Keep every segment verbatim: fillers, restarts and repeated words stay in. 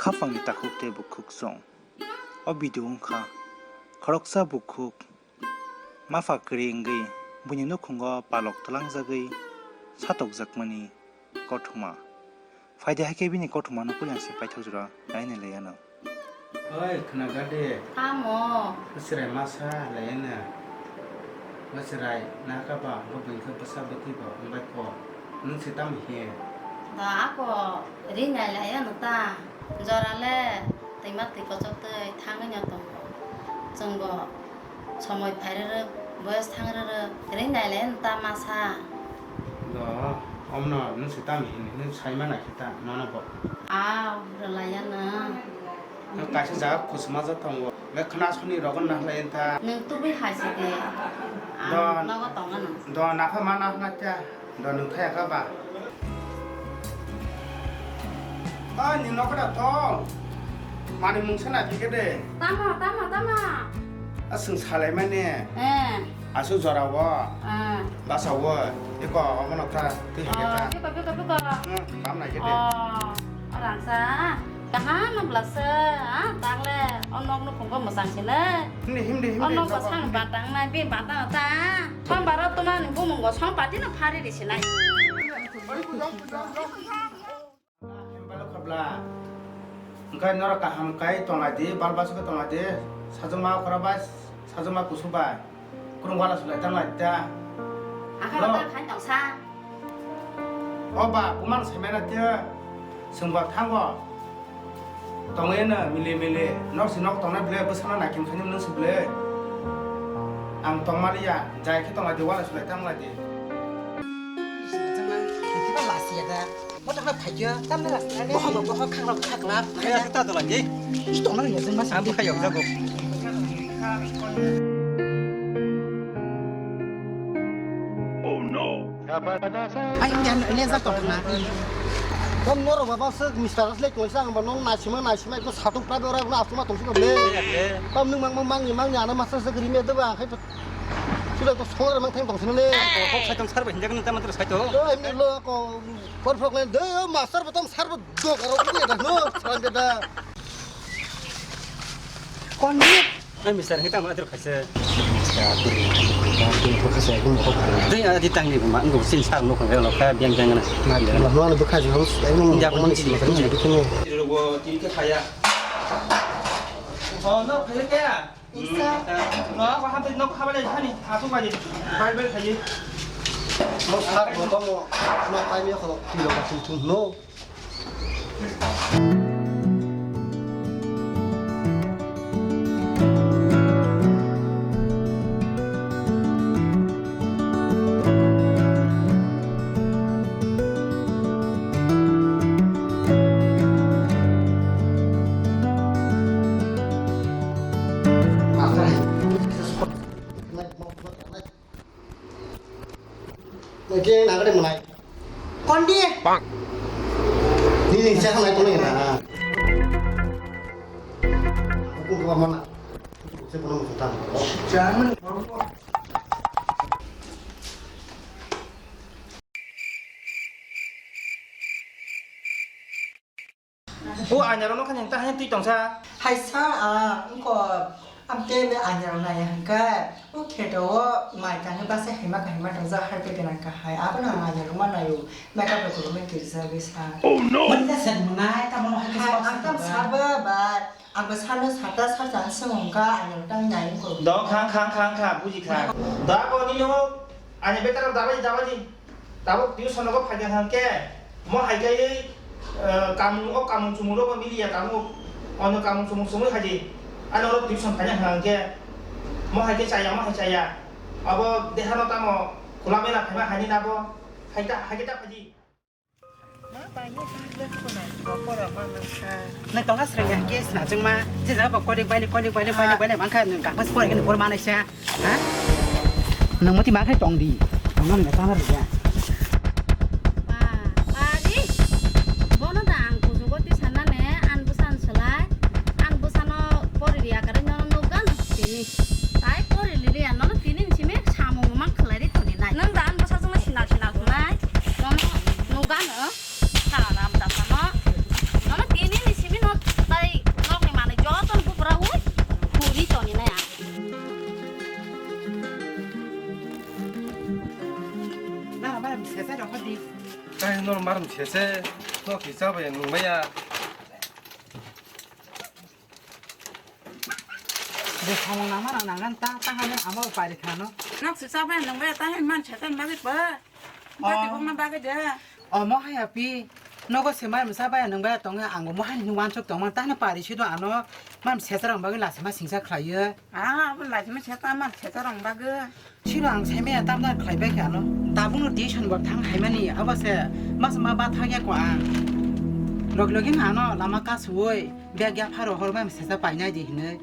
Haphangni takhuk tei bukhuk chwng. O video wngkha khoroksa bukhuk mapha kwrwi wngwi buini nukhungo palok twlangjagwi satokjakmani kothoma. Phaidi hai khe bini kothomano puila se paithak jora naina laiano. Oi, khwnaga de. Tamo? Chwrai masa laiano. Bo chwrai nahaka ba, bo buini khe bwsa bwtwi bo wngbai kok. Nwng se tamo hiye? Da ako rinai laiano ta. Jora le twima twi kochok twi thangwi no tongo. Chwng bo somoi phai rwrwk, boyos thang rwrwk, rinai laiano ta masa. Do, omno nwng se tamo hini, nwng sai mana khe ta, nono bo. Aw, rwlaiya nwng. Nwng kaisa jaga kuchuma jak tongo. Be khna soni rogon na hlai ta. Nwng tubui hai se de. Ang do, nogo tongo nwng. Do, nakha mana hwna ta. Do, nwng thaya kha ba. Oi, ni nokra to. Mani mungsa na phike de. Tamo, tamo, tamo. Aswng salai mani. Eh. Asu jora o. Eh. Basa o. Iko omono kha twi hike ta. Oh, biko, biko, biko. Hmm, kam nai khe de. Oh, orangsa. Kaham no blasa. Ah, tangle o nok no phungko mwchang sine. Himdi, himdi, himdi. O nok bo sang batang nai, bin batang ta. Song baro tuma ni bumung bo song pati no phari di sinai. Hembalo khabla. Engkai norok kaham kai tonglai di, bal basu khe tonglai di. Sajoma khora bai, sajoma kusu bai. Kurung wala sulai tanglai da. Akha no. Rok ta khai tong sa. O ba, bumang semena te. Sengba thango. Tongwi no mili mili. Nok si nok tongnai ble, bwsano naikin khaini nung si ble. Ang tongmaliya, jai khe tonglai di, wala sulai tanglai di. Bothakno phaikhe, tamni rasta ni. Bohok, bohok, khangrok, khaklap. Kaya ta dola ni. Ih, tongna ni jeng mas. Ang bukhai yok jago. Ai, ini anu, ini jatuh kena. Kom noro baba se mister asle koi sang ba nong nasima nasima ko satu prabe ora na asuma tong sino le. Kom nung mang mang mang ni mang ni ana masa se krimi de ba khai. Sudah to songre mang thang tong sino le. Kok sai tong sar ba hinjak nang ta mantra sai to. To ini lo ko. Por frok len de master botom sar bo do karo ko da no sar be da. Kon ni? Ai mister hita ma adur khaise. Mister adur. Adur khaise adur khaise. Dei adi tangni ma ngo sin sar no khang lo kha biang biang na. Ma ma no bukha jo. Ai no. Ya ko ni sin ma ni ko ni. Ro go tin ke khaya. Oh no khaya kaya. Isa. No, ko hap no ko hap le hani. Asu ma je. Bai bai khaye. Mo sar bo to mo. No pai mi ko ti lo ka tu tu no. Nang khe nang khe mwnai. Kondi. Bang. Nini sa khanai tongo na. Aku gua mana? Saya pernah mau tentang. Jangan. O aina rok nokha ni ta hai twi tongsa. Hai sa, ah, wngkha, amte be aina rok nai hwnkhe, o kheto o mai tangwi basa hima kahima tongjak, harpe gwnang kahai, abono ang aina rok ma naio, makeup rok kwbangma kirijagwi sa. Oh no! Mani ta sek mwnai, tamo no hai. Hai, ang tam sabo bai, ang bo sano sata sarsa swng wngkha, aina rok tang nai wngkha. Dong khang khang khang kha, buji kha. Da bo nini o, aina betar rok dabai dabai di. Tabuk tuition rogo phaikha hwnkhe, mo hai khe, eh, kamung, o kamung chumung rogo miliya kamung, ono kamung chumung chumui hai di. Ano oro tuition phaina hwnkhe, mo hai khe chaya, mo hai chaya. Abo dehano tamo khula mela phaima haini nabo, hai ta, hai khe ta phaidi. Nang tongna sreng ya, ke sna chungma, je jaga bo kolik bailik, kolik bailik, bailik, bailik, mangkha nang kakbas pore kene por manai sa. Ha? Nang mati ma khai tong di. Tong nang tang ri ya. Ba, ba ri. Bono da ang kujugo ti sana ne, an busan selai. An busano pori ri akare nono nugan tini. Tai pori lili ya, nono tini ni simi samung mang khlai ri toni nai. Nang da an busa jong sinal sinal nai. Nono nugan, eh? Sara ram da sano. Nono tini ni simi no Nor marum sese, no kisa bai nung baya. Bo samung nama rang nangan ta, ta hane amo pari khano. Nok sisa bai nung baya ta hin man setan bagwi ba. Bati bongna bagwi de. Omo hai api. Nogo se mai masa bai nung baya tonga, ang bo mo hai ni wansuk tongma, ta hane pari sido ano. Man sesa rang bagwi lasi ma singsa khlaiyo. Ah, abo lasi ma seta man sesa rang bagwi. Sino ang saimaya tamna khlaibai khe ano. Tabukno tuition bo thang haimani, abo se mas ma ba thang ya ko ang. Log login ano lama kasuoi, bag ya pharo hor ma sesa painai di hinoi.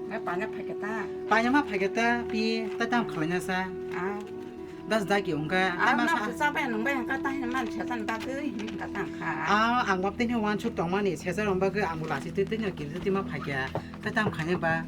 Ngai paina phaikhe ta. Paina ma phaikhe ta, pi ta tam khlaina sa. Ah. Das dagi ungka. Ah, ma sa. Sa bai nung bai hangka ta hin man sesa bagwi hin ka tang kha. Ah, ang wap tini wansuk tongmani, sesa rong bagwi ang bo lasi twi twi no kiri twi ma phaikhe. Khe tam khainai ba?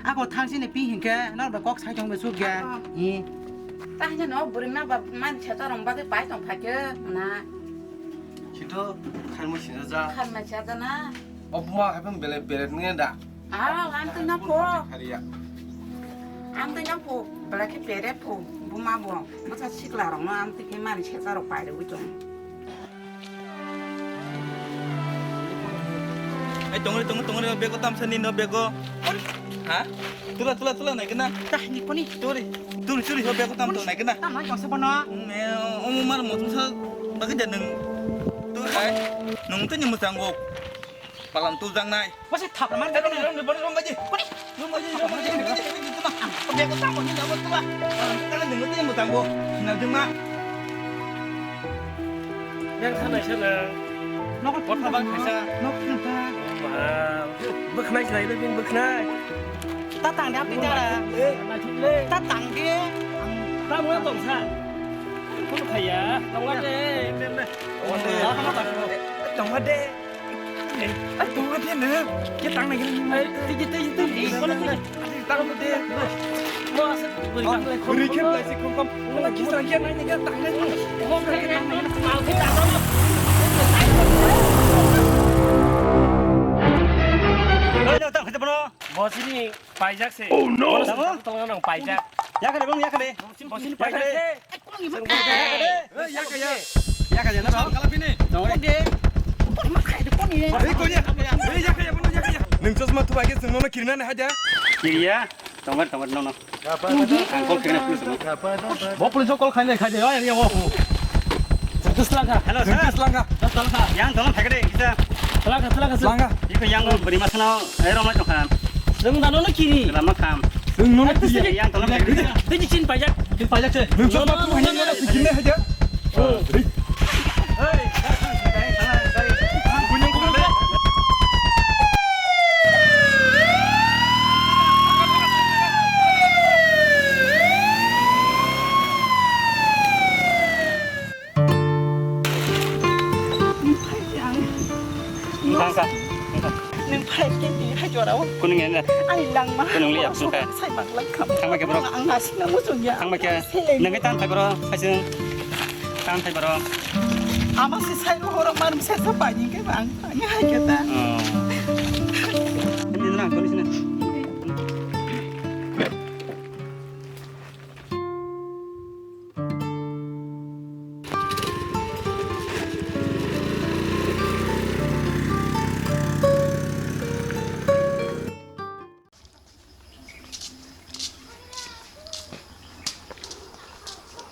Ako thang sini pi hinkhe, nor ba kok sai tong ba suk ya. Ako. I. Ta hinkhe no bwrwi ma ba man seta rong bagwi pai tong phakhe na. Sito khan mo sina ja. Khan ma cha ja na. O buma hai bang bele bele nge da. Ah, ang twi no pho. Khariya. Ang twi no pho. Bele khe pere pho. Buma bo. Bwsa sikla rong no ang twi khe mani seta rok pai rwi tong. Ai, tongri, tongri, tongri, bego tamsa ni no bego. Ha? Tula, tula, tula, nai kena. Tah, ni koni. Turi, turi, turi, ho bego tam to nai kena. Tam nai kongsa bono. Mm, eh, omo mar motum sa bagi da nung. Turi, ai. Nung tu ni musang go. Palam tu jang nai. Masa thap mar bego ni. Bani rong gaji. Koni. Rong gaji, rong gaji, rong gaji. Bego tam ni jabo tu ba. Kana nung tu ni musang go. Na juma. Yang sana sana. Nok botha bang kaisa. Nok botha. Ma, bwkhnai sinai le bini bwkhnai. Ta tang de apni jara. Eh, ta tang de. Ta mwa tong sa. Kono khaya, tong de. Tong de. Tong de. Ai, tong de ne. Ke tang na gini. Ai, tiji, tiji, tiji. Kono tiji. Tang de. Mo asa. Buri khe blai si khum khum. Wala kisa khe nai ne tang de. Mo khe nai ne. Mau khe tang de. Ai, tang khe bro. Bosini paijak se. Oh no. Bosini tang nang paijak. Yakale bro, yakale. Bosini paijak se. Yakale. Yakaya. Yakaya na. Kala pini. Tong de. Pon ma khai de pon ye. Ei konya. Ei yakaya bono yakaya. Nung chosma tu age sung no kirna ne haja. Kiriya. Tongor tongor no no. Ang call kena police no. Bo police call khai khai de. Ay ya wo. Terus langka. Hello sir. Terus langka. Terus langka. Yang tolong phai de kisa. Langka langka langka. Iko yang beri masana. Eh romai tongkha. Nung dano no kiri. Lama kam. Nung no kiri. Yang tolong phai de. Tiji chin pajak. Chin pajak se. Nung sok matu hanya ngana sikine haja. Nung phai di ang. Nung phai di ang. Nung phai di ang. Nung phai di ang. Nung phai di ang. Kunung ya na. Ani langma. Kunung liya, nung phai. Sai bang lang kam. Thang ba ke bro. Ang nasi na mo jung ya. Thang ba ke. Nung ke tan phai bro. Phai sung. Tan phai bro. Ama si sai ro horo marum sai sa pa ni ke bang. Ani hai ke ta. Oh. Ini na, kau di sini.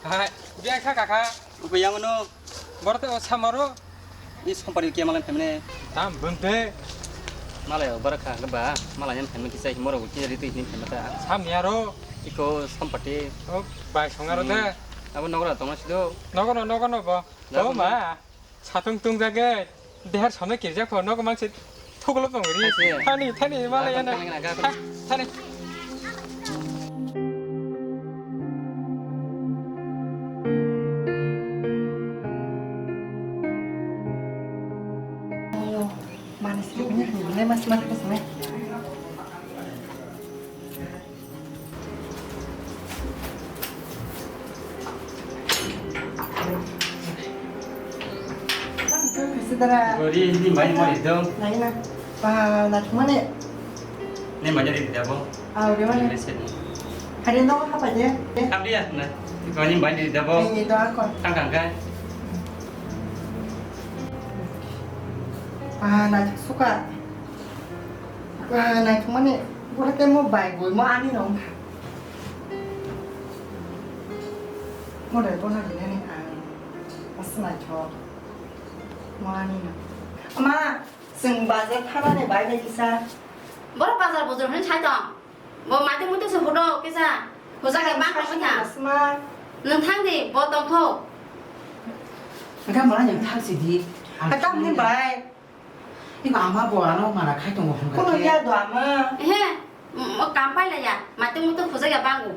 Hai, biang kha kaka. Upe yang no. Borte o samaro. Ni sompari ke malam pemne. Tam bunte. Malai o barakha ba, malai yang pemne kisai moro uti ri tu ni pemne ta. Sam yaro. Iko sompati. O bai songaro ta. Abo nogra tongma sido. Nogono, nogono bo. Bo ma. Satung tung jage. Deher samne kirjak pho nogo manse. Thuklo pongri. Thani, thani, malai yana. Thani. Mani sini punya, ini mas mas mas. Sudara. Gori ini mai mai dong. Lain apa? Nak mana? Ini banyak di dapur. Ah, udah mana? Hari ini apa aja? Kap dia, nah. Kau ini banyak di dapur. Ini itu aku. Tangkang kan? Ah, naithok suka. Ah, naithok mani, bora tei mo bai bui mo ani no wngkha. Mo dai bono rinani ang. Mas naithok. Mo ani no. Ama, chwng bazar thanani bai bai kisa. Bora bazar bujur hwn sai tong. Bo mati muti se hudo kisa. Hujak ya bang kong kha. Asma. Nwng thang di, bo tong tho. Enggak, malah yang thang sih di. Atam ni bai. Iba ama bo ano mana khai tongo hwn Kono khe. Ya do ama. Ehe, mo kampai la ya. Mati muti hujak ya bangu.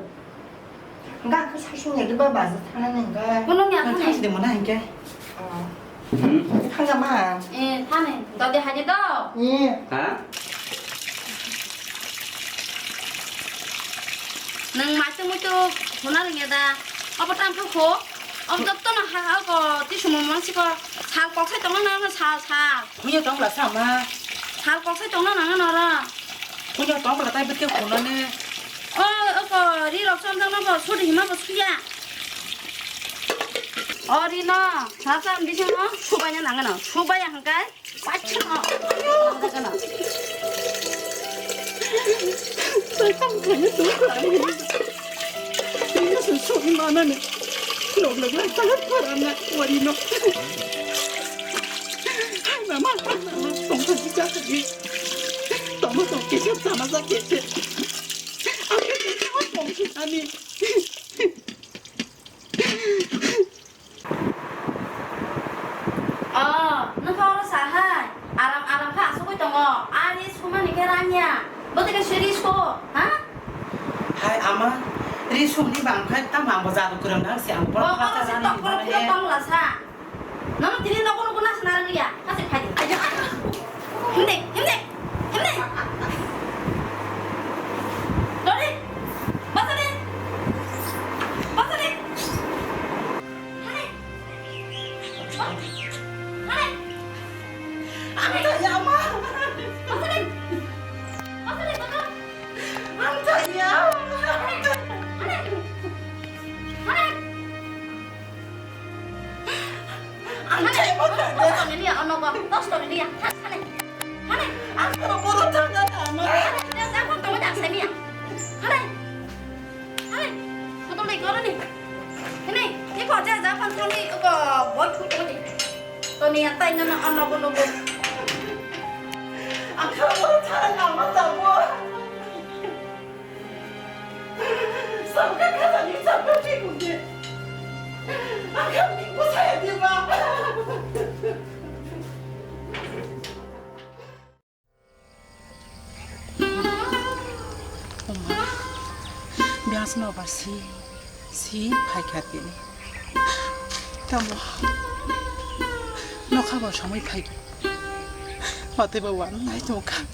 Enggak, aku sasung ya di ba bazar thanani enggak. Kono ya. Yang thang sih di mana hingke? Oh. Thangja ma. Eh, thani. Dodi haji do. Ni. Ha? Nang maitu muitu huna ringya da. Apa tang kho? Om jotto na ha ha ko ti sumo mansi ko. Sal kok sai tong na sal sal. Punya tong la sama. Sal kok sai tong na nang na ra. Punya tong la tai bit ke khuna ne. O, o ko ri rok som jang na ko sudi hima bo suya. O ri no, sal sam di no, subaya nang no. Subaya hangkai. Paithago. Tongthani tongthani. Tini se soi manani. Log log lai talat parana warino. Hai mama, hai mama, tongthani jakani. Tongma tong kese, tama ja kese. Aku tongthani. Oh, nokha oro sahai. Aram, aram kha asugwi tongo. Ari sumani khe ranya. Botike siri so, ha? Hai ama, ri sumni bang khe tamo ang bo jadu kwrwng nang si ang. Bo oro se tokoro phiro tong la sa. Nono tini nogo nogo nasna rang ya. Ase phai. Ayo. Himde, himde, himde. Dori, basa de. Basa de. Hane. Hane. Ang taya ma. Basa de. Basa de, basa. Ang taya. Hane. Hane. Ang taya ma. Tos to ni liya, ono ko. Tos to ni liya. Hane. Hane. Ang taya ma. Hane. Hane. Hane. Hane. Hane. Hane. Iko je ja phan thani iko boy phu thani. To ni atai na na ano ko no ko. Ang kha mo thara na ma ta mo. Sabka kha ni sabka ki ko de. Ang kha ni ko sa ya de ba. Oma, biasno ba si, si phaikha tini. Tamo, nokha bo samui phai. Matwi ba wan nai tongkha.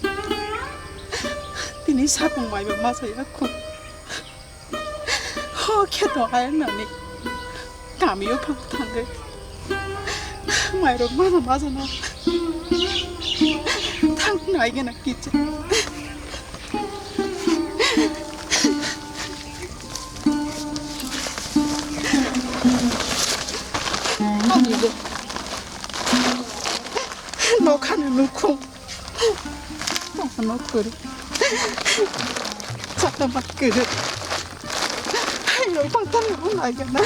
Tini sapung mai ba masa ya khu. Ho kheto hai nani. Kamio phang thangwi. Mairok mano majano. Thang nai gana kicha. Nokha ni nukhung. Ano kuru. Chata mat kuru. Ayo, pang tan mo na gana.